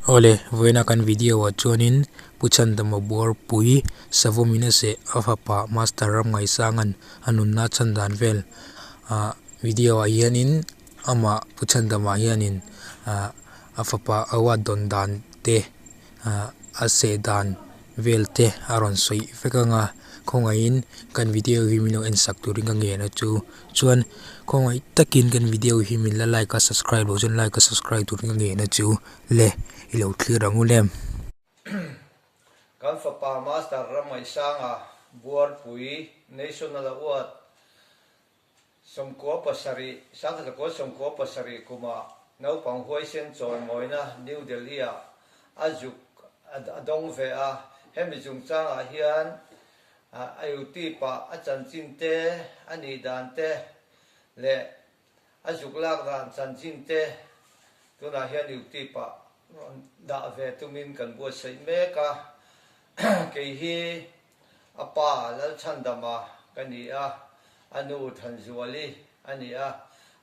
Awle, vawiina kan video ah chuanin Pu Chhandama Buarpui Savawm in a seh a fapa Master Ramngaisanga'n a nunna a chhan dan vel ah video ah hianin amah Pu Chhandama hianin ah a fapa award dawn dan te ah a seh dan vel te a rawn sawi vek ang a khawngaihin kan video hi min lo en sak turin ka ngen a chu chuan khawngaih takin kan video hi min la like a subscribe loh chuan like a subscribe turin ka ngen a chu le i lo thlir ang u lem. Kan fapa Master Ramngaihsanga Buarpui National Award 97, 1970 kumah naupang huaisen chawimawina New Delhi-ah a zuk a dawng ve a. Hemi chungchangah hian a YouTube-ah a chanchin te, a nih dan te leh a zuk lak dan chanchin te tunah hian YouTube-ah rawn dah ve tumin kan buatsaih mek a. Kei hi A pa Lalchhandama ka ni a, a nu Thanzuali a ni a.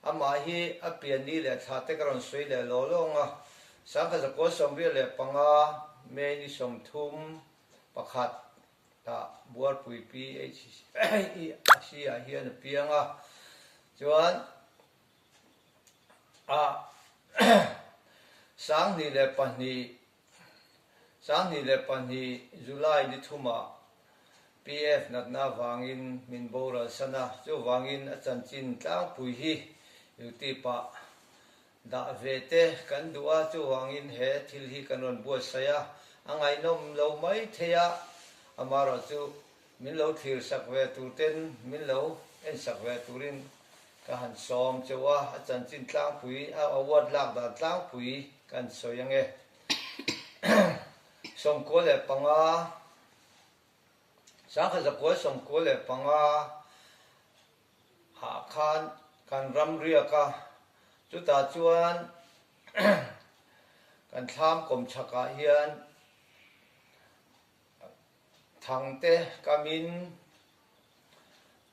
Amah hi a pianni leh thla te ka rawn sawi leh law lawng a, 1995 May ni 31 ah Buarpui PHC ah hian a piang a, chuan a 2002 2002 July ni thumah PF natna vangin min boral san a, chuvangin a chanchin tlangpui hi YouTube-ah dah ve te kan duh a, chuvangin he thil hi kan rawn buatsaih a, a ngaihnawm lo mai thei a, amaherawhchu min lo thlir sak ve tur ten min lo en sak ve turin Ka han sawm cheu a, a chanchin tlangpui, a award lak dan tlangpui kan sawi ange. 95, 1995 ah khan kan ram riak a, chutah chuan kan thlam kawmchhak ah hian Thangte kamin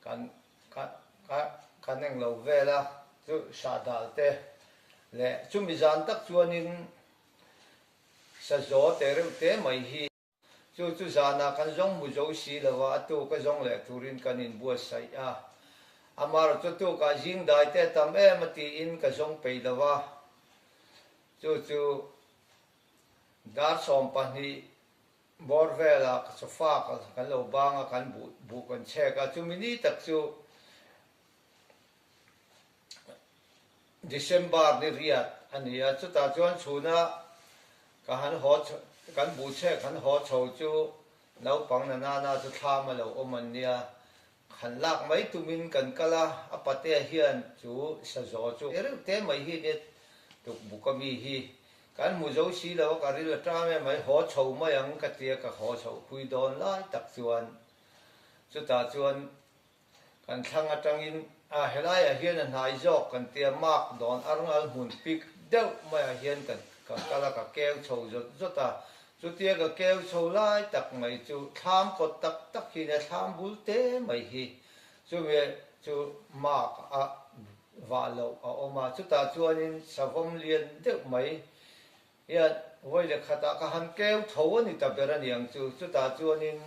kan kan eng lo vel a, chu sahdal te leh chumi zan tak chuanin sazaw te reuh te mai hi chu chu zanah kan zawng hmu zo si lo a, a tuka zawng leh turin kan inbuatsaih a. Amaherawhchu chu tukah zing dai te a tam em a tiin ka zawng peih lo a, chu chu dar 12 Bawr velah ka sofa kan lo bang a, kan buh buh kan chhek a, chumi ni tak chu December ni riat a ni a, chutah chuan chhuna ka han haw kan buh chhek han haw chho chu naupang na nana chu thlam a lo awm an nia, Han lak mai tumin kan kal a, a patea hian chu sazaw chu reuh te mai hi nia tukbuk a mi hi kan hmu zo si lo a, ka ril a ṭam em mai, haw chho mai ang ka tia ka haw chhoh pui dawn lai tak chuan chutah chuan kan thlang atangin a helaiah hian a hnai zawk kan tia mark dawn arngal hmun pik deuh maiah hian kan ka kal a, ka keu chho zawt zawt a, Chutia ka keu chho lai tak mai chu thlam kawt tak tak hi nia thlam bul te mai hi chumi chu mark a vah loh a awm a, chutah chuanin savawm lian deuh mai hian vawi leh khatah ka han keu tho a ni ta ber a niang chu, chutah chuanin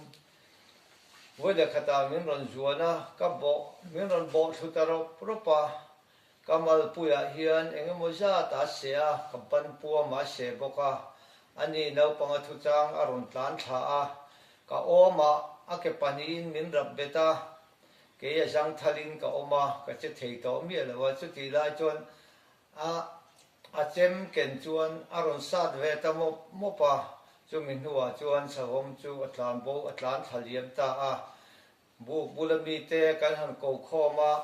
vawi leh khatah min rawn zuan a, ka bawh min rawn bawh thlu ta rawp rawp a, Ka malpuiah hian eng emaw zat a seh a, ka ban puam a seh bawk a. Ani naupanga thuchang a rawn tlan thla a, ka awmah a ke pahnihin min rap bet a, kei a zangthalin ka awm a, ka che thei tawh miah lo a. Chutih lai chuan a a chem ken chuan a rawn sat ve ta mawp mawp a, chumi hnuah chuan savawm chu a tlan bo a tlan thla liam ta a. Buk bula mite kan han ko khawm a,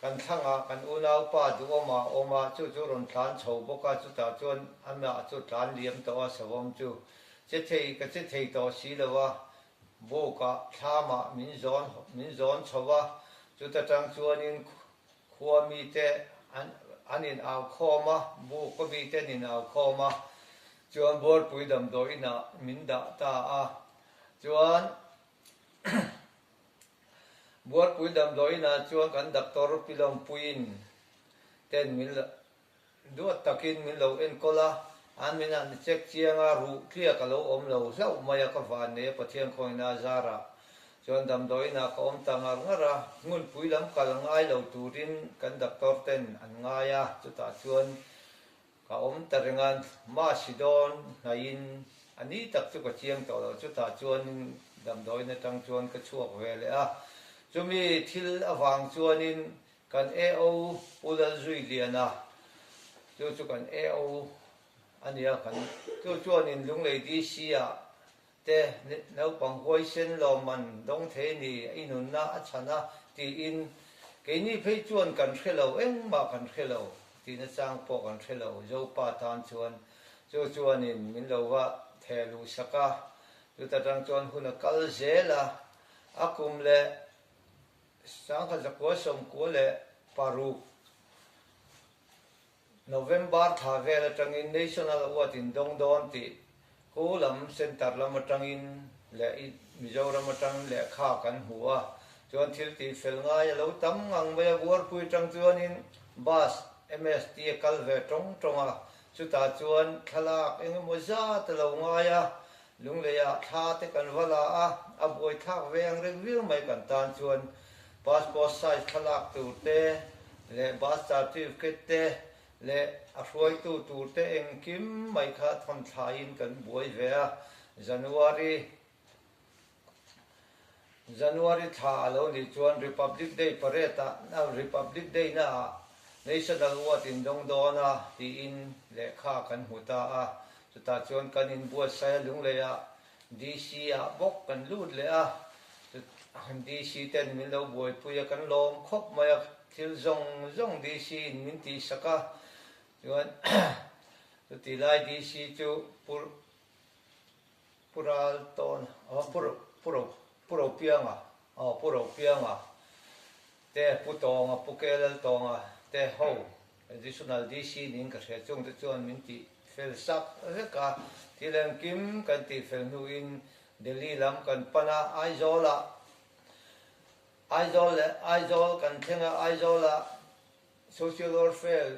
kan thlangah kan unaupa duhawma a awm a, chu chu rawn tlan chho bawk a, chutah chuan amah chu tlan liam tawh a, savawm chu che thei ka che thei tawh si lo a, bukah thlamah min zawn min zawn chho a, chuta tang chuanin khua mite an an in au khawm a, buk a mite an in au khawm a, chuan Buarpui damdawi inah min dah ta a, chuan Buarpui damdawiinah chuan kan doctor Pilawmpuiin ten min duat takin min lo enkawl a, An min han check chiang a, ruh tliak a lo awm lo hlauh mai a, ka van nei a Pathian khawngin a zarah chuan damdawiin ah ka awm ta ngar ngar a, hmunpui lam kal ngai lo turin kan doctor ten an ngai a, chutah chuan ka awm ta reng a, masi dawn hnaihin a ni tak chu ka chiang tawh lo, chutah chuan damdawiin atang chuan ka chhuak ve leh a, chumi thil avang chuanin Kan AO Pu Lalzuiliana chu chu kan AO a nia, kan chu chuanin Lunglei DC ah te naupang huaisen lawmman dawng thei ni i nunna a chhan a tiin keini phei chuan kan hre lo, engmah kan hre lo tihna chang pawh kan hre lo Zopa tan chuan chu chuanin min lo va theh luh sak a, chuta tang chuan hun a kal zel a, a kum leh 1996 November thla vel atangin National Award in dawng dawn tih khu lam Centre lam atangin leh Mizoram atang lehkha kan hmu a, chuan thil tih fel ngai a lo tam ngang mai a, Buarpui atang chuanin Bus MST a kal ve tawng tawng a, chutah chuan thlalak engemaw zat a lo ngai a, Lungleiah thla te kan va la a, a buaithlak ve ang reng viau mai kan tan chuan passport size thlalak tur te leh birth certificate te leh a hruaitu tur te engkim mai kha thawn thlaiin kan buai ve a, January January thla a lo nih chuan Republic Day parade ah Republic Day na ah National Award in dawng dawn a tiin lehkha kan hmu ta a, chutah chuan kan inbuatsaih a Lunglei ah DC ah bawk kan lut leh a, DC ten min lo buaipui a kan lawm khawp mai a, thil zawng zawng DC in min tihsak a, chuan chuti lai DC chu Pu Pu Ral tawn aw Pu Pu Ro Pu Ropianga aw Pu Ropianga te Pu Tawnga Pu Kelal Tawnga te ho Additional DC niin ka hria chung te chuan min tih fel sak vek a, thil engkim kan tih fel hnuin Delhi lam kan pan a, Aizawl ah Aizawl leh Aizawl kan thleng a, Aizawl ah Social Welfare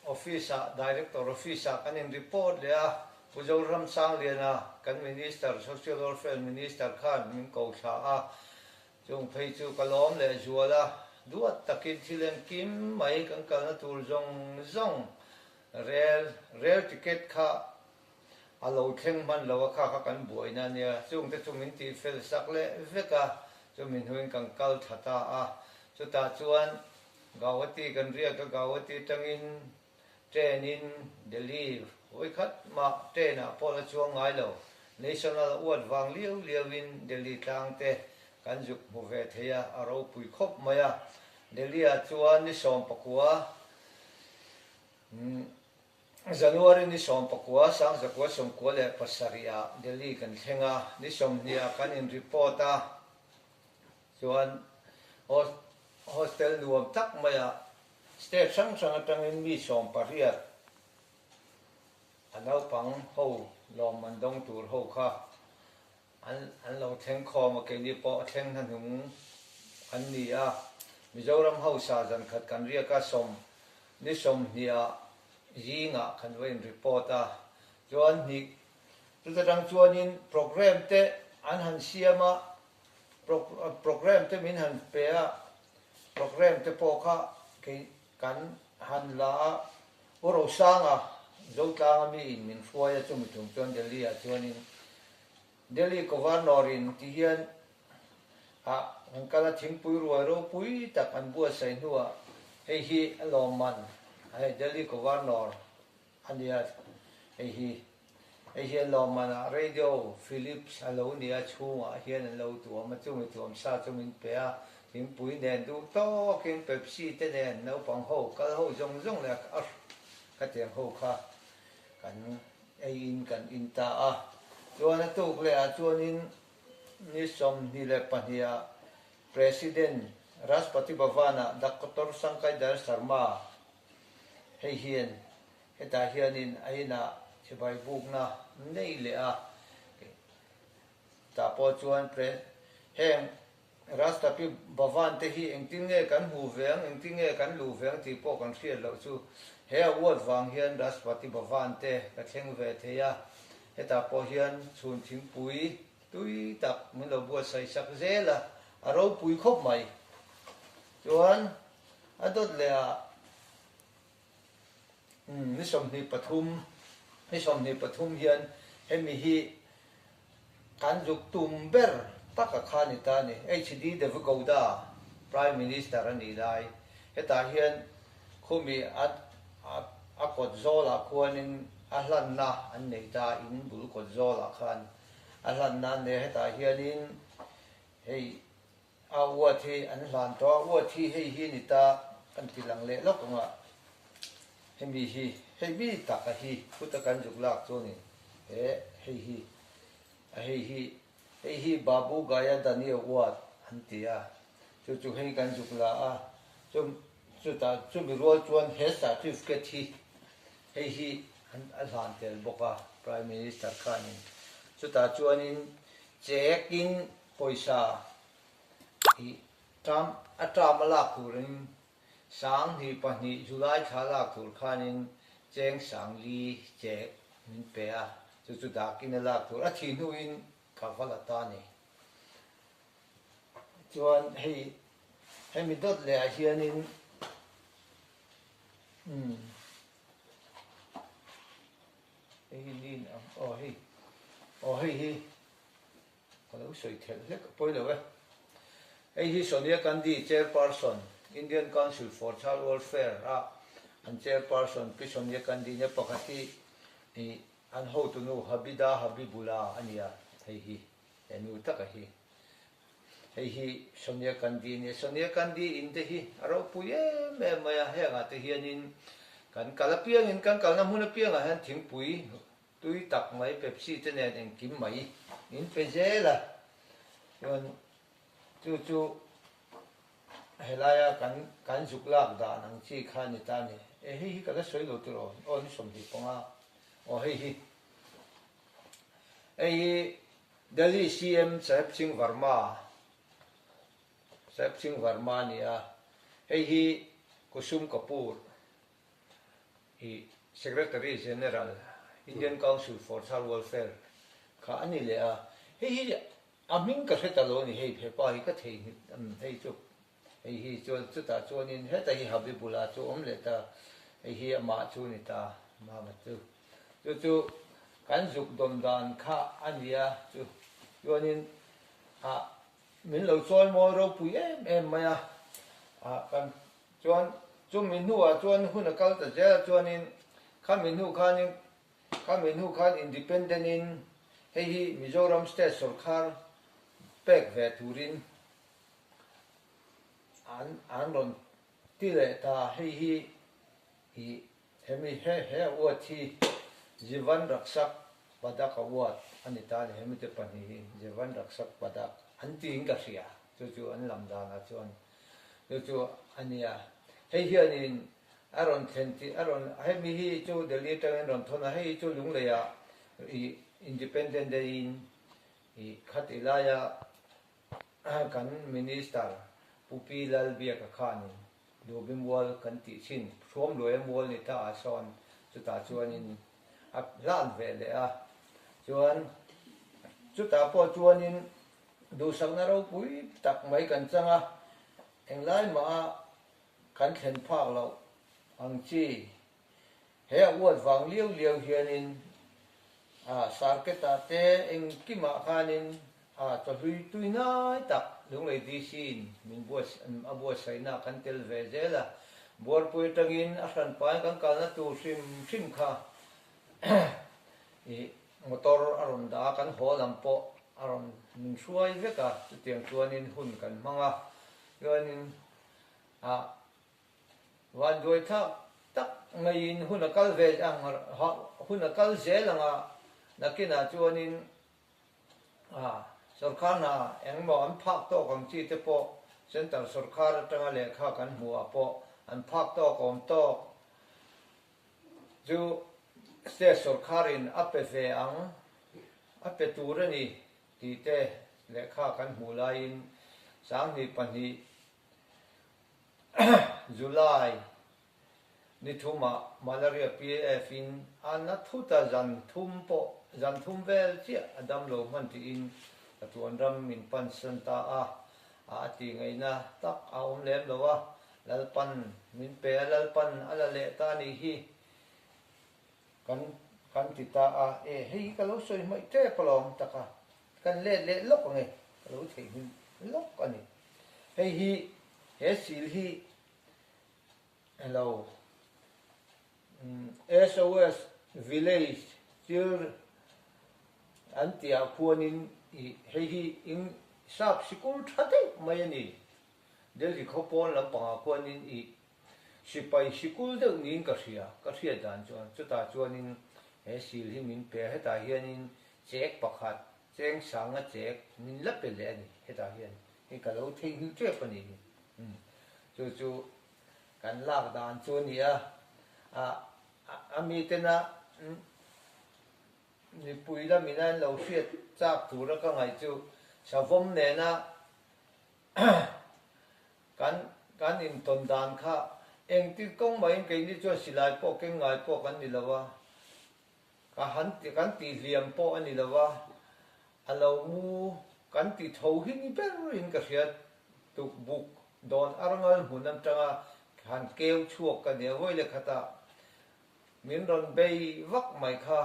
Office-ah, Director Office-ah kan in report leh a, Pu Zoram Sangliana, kan Minister, Social Welfare Minister khan min ko thla a, chung phei chu ka lawm leh zual a, duat takin thil engkim mai kan kalna tur zawng zawng rel, rail ticket kha a lo thleng hman lo a, kha kha kan buaina a nia, chungte chu min tihfel sak leh vek a, chumi hnuin kan kal tha ta a, chutah chuan Gauhati kan riak a, Gauhati atangin train in Delhi vawikhat mah train ah pawh la chuang ngai lo. National a uat vang liau liau in Delhi tlang te kan zuk hmu ve thei a, a ropui khawp mai a. Delhi ah chuan ni 19 January ni 19 1997 ah Delhi kan thleng a, ni 20 ah kan in report a, Chuan hostel nuam tak maiah state hrang hrang atangin mi 18 a naupang ho lawmman dawng tur ho kha an an lo thleng khawm a, keini pawh a thleng hnahnung an ni a. Mizoram hausa zan khat kan riak a, sawm ni 20 ah zingah kan va in report a, chuan hnih chuta tang chuanin programme te an han siam a, Programme te min han pe a, programme te pawh kha kei kan han la a, U Rosanga Zotlanga mi in min hruai a, chumi tum chuan Delhi ah chuanin Delhi Governor in ti hian ah kan kal a, thingpui ruai ropui tak an buatsaih hnuah hei hi a lawmman hei Delhi Governor A nia, hei hi hei hian lawmmanah Radio Philips a lo nia chhungah hian an lo tuam a, chumi tuam sa chu min pe a, thingpui nen duh tawkin Pepsi te nen naupang ho kal ho zawng zawng leh a khatiang ho kha kan ei in kan in ta a. Chuan a tuk leh ah chuanin ni 22 ah President Rashtrapati Bhavan ah Doctor Sankai Dayal Sharma Hei hian hetah hianin a inah chibai bukna nei leh a, tah pawh chuan pre heng Rashtrapi Bhavan te hi engtin nge kan hmuh ve ang, engtin nge kan luh ve ang tih pawh kan hriat loh chu. He award vang hian Rashtrapati Bhavan te ka thleng ve thei a, hetah pawh hian chhun thingpui tui tak min lo buatsaih sak zel a, a ropui khawp mai. Chuan a dawt leh ah ni 23, ni 23 hian hemi hi kan zuk tum ber taka kha ni ta a ni. HD Devegowda Prime Minister a nih lai hetah hian khumi a a kawt zawlah khuanin a hlanna an nei ta, in bul kawt zawlah khan a hlanna an nei a, hetah hianin hei A uat hi an hlan tawh a, uat hi hei hi ni ta kan ti lang leh lawk ang a, hemi hi hei mi tak a hi kut a kan zuk lak chu a ni he hei hi a hei hi hei hi Babu Gaya Daniel uat an ti a, chu chu hei kan zuk la a, chu chutah chumi rual chuan he certificate hi hei hi an a hlan tel bawk a Prime Minister khanin chutah chuanin check in Pawisa hi term a term a lak turin 2002 July thla lak tur khanin cheng 4000 chek min pe a, chu chu dakin a lak tur a thih hnuin ka va la ta ni. Chuan hei hemi dawt leh ah hianin umm hei hi nin ang aw hei aw hei hi Ka lo sawi thelh hlek a pawi lo e. Hei hi Sonia Gandhi Chairperson, Indian Council for Child Welfare a an Chairperson Pi Sonia Gandhi nia pakhat hi ih an hotunu Habida Habibullah a nia, hei hi he nu taka hi. Hei hi Sonia Gandhi a nia. Sonia Gandhi in te hi a ropui em em mai a, hengah te hianin kan kal apiangin kan kalna hmun apiangah hian thingpui Tui tak mai Pepsi te nen engkim mai min pe zel a, chuan chu chu helaia kan kan zuk lak dan ang chi kha a ni ta a ni. E hei hi ka la sawi lo tur aw, aw ni 25 aw hei hi hei hi Delhi CM Saheb Singh Verma Saheb Singh Verma a ni a, hei hi Kusum Kapoor I Secretary General, Indian Council for Child Welfare kha a ni leh a, hei hi a hming ka hre ta lo a ni, hei hepa hi ka theihnghilh hei chu hei hi chuan chutah chuanin heta hi Habibullah chu awm leh ta, hei hi amah chu a ni ta, mama chu chu chu kan zuk dawn dan kha a ni a, chu chuanin ah min lo chawi mawi ropui em em mai a, ah kan Chuan chumi hnuah chuan hun a kal ta zel a chuanin khami hnu khanin khami hnu khan independent in hei hi Mizoram state sawrkhar pek ve turin an an rawn ti leh ta hei hi ih hemi he he award hi Jivan Rakshak Padak award a ni ta a ni hemi te pahnih hi Jivan Rakshak Padak an tiin ka hria chu chu an lam danah chuan Chu chu a nia. Hei hianin a rawn thlen tih a rawn hemi hi chu Delhi atangin rawn thawn a, hei hi chu Lungleiah ih Independent Day in ih khati laia kan Minister Pu Pi Lalbiaka khanin Duhbi mual kan tih thin, Hruamluaia mual ni ta ah sawn chutah chuanin a hlan ve leh a. Chuan chutah pawh chuanin Duhsakna ropui tak mai kan chang a, englai mah kan thlen phak loh ang chi. He a uat vang liau liau hianin a Sarketa te engkimah khanin a chawhlui tui nai tak Lunglei DC in min a buatsaihna kan tel ve zel a, Buarpui atangin a hranpain kan kalna tur hrim hrim kha ih Motor a rawn dah a, kan haw lam pawh a rawn min hruai vek a, chutiang chuanin hun kan hmang a, chuanin ah vanduai thlak tak maiin hun a kal ve ang hun a kal zel ang a, nakinah chuanin ah sawrkar hna engmaw an phak tawk ang chi te pawh centre sawrkar atanga lehkha kan hmuh ah pawh an phak tawk awm tawk Chu state sawrkharin a pe ve ang, a pe tur a ni tih te lehkha kan hmuh laiin 2002 July Ni thumah Malaria PAF in a na thut a, zan thum pawh zan thum vel chiah a dam lo hman tiin ka tuan ram min pansan ta a, a ti ngaihna tak a awm lem lo a, Lalpan min pe a, Lalpan a la leh ta nih hi kan kan ti ta a, e hei hi ka lo sawi hmaih tep alawm tak a, kan let leh lawk ang e, ka lo theihnghilh lawk a ni. Hei hi he sil hi Hello. SOS Village thil an tihah khuanin ih hei hi ing sap sikul tha deuh mai a ni. Delhi khaw pawn lampangah khuanin ih sipai sikul deuh niin ka hria, ka hriat dan chuan. Chutah chuanin he sil hi min pe a, hetah hianin chek pakhat, cheng sanga chek min la pe leh a ni hetah hian. Hei ka lo theihnghilh tep a ni. Chu chu kan lak dan chu a ni a, a mitena mipui lamin an lo hriat chak tura ka ngaih chu savawm nena kan kan intawn dan kha engtin kawng mahin keini chuan silai pawh keng ngai pawh kan ni lo a, Ka han ti kan tih hliam pawh a ni lo a, a lo mu kan ti tho hi ni berin ka hria tuk buk dawn arngal hmun atanga han keu chhuak ka nia vawi leh khatah min rawn bei vak mai kha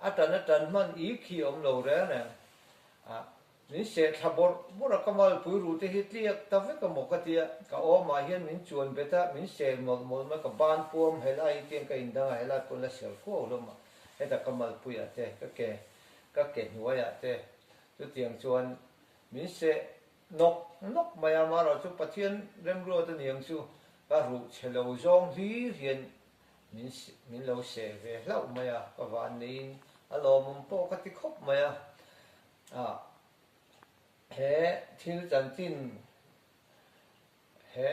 a tan a tan hman ik hi a awm lo reng reng a. Min seh thla bawrh bawrh a, ka malpui ruh te hi tliak ta vek a maw ka tia, ka awmah hian min chuan bet a, min seh mawlh mawlh mai, ka ban puam helai hi tiang ka indang a, helai pawn la ser khuau hlawm a, heta ka malpuiah te, ka ke, ka ke hnuaiah te, chutiang chuan min seh nawk nawk mai a, amaherawh chu Pathian remruat a niang chu ka ruh chhe lo zawng hlir hian min min lo seh ve hlauh mai a, ka van neiin a lawmawm pawh ka ti khawp mai a. A, he thil chanchin, he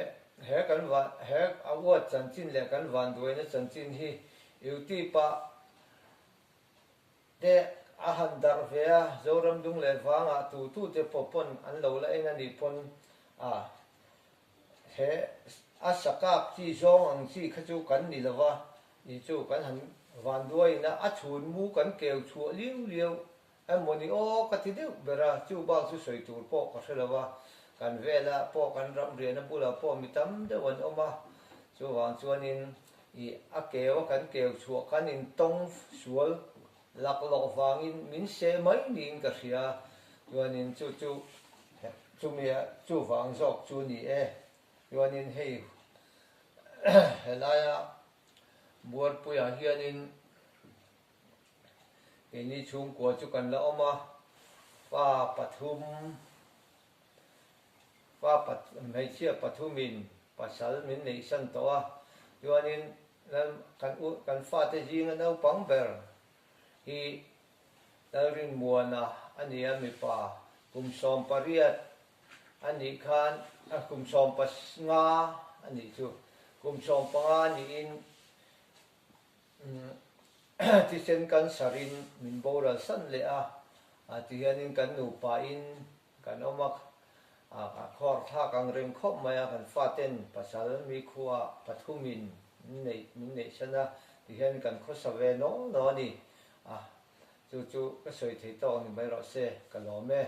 he kan van he a uat chanchin leh kan vanduaina chanchin hi YouTube ah te a han darh ve a, Zoram dung leh vangah tu tu te pawh pawn an lo la en a nih pawn a, he a sakap chi zawng ang chi kha chu kan ni lo va, ni chu kan han vanduaina a chhun mu kan keu chhuah liau liau Emawni aw ka ti deuh ber a, chu bak chu sawi tur pawh ka hre lo a, kan velah pawh kan ram riahna bulah pawh mi tam deuh an awm a, chuvang chuanin ih a keu a kan keu chhuah kan intawng sual laklawh vangin min seh mai niin ka hria, chuanin chu chu chumi chuvang zawk chu ni e, chuanin hei helaia Buarpuiah hianin. Keini chhungkua chu kan la awm a, pa pathum, pa hmeichhia pathumin pasal min neihsan tawh a, chuanin kan u kan fate zinga naupang ber hi Lalrinmuana a ni a, mipa kum 18 a nih khan kum 15 a nih chu, kum 15 niin Thisen cancer in min boral san leh a, tihianin kan nupa in kan awm a, a khawr thlak ang reng khawp mai a, kan faten pasal mi khua pathumin min neih min neih san a, tihian kan khawsa ve naw naw a ni. A, chu chu ka sawi thei tawk ni mai rawh se, ka lawm e.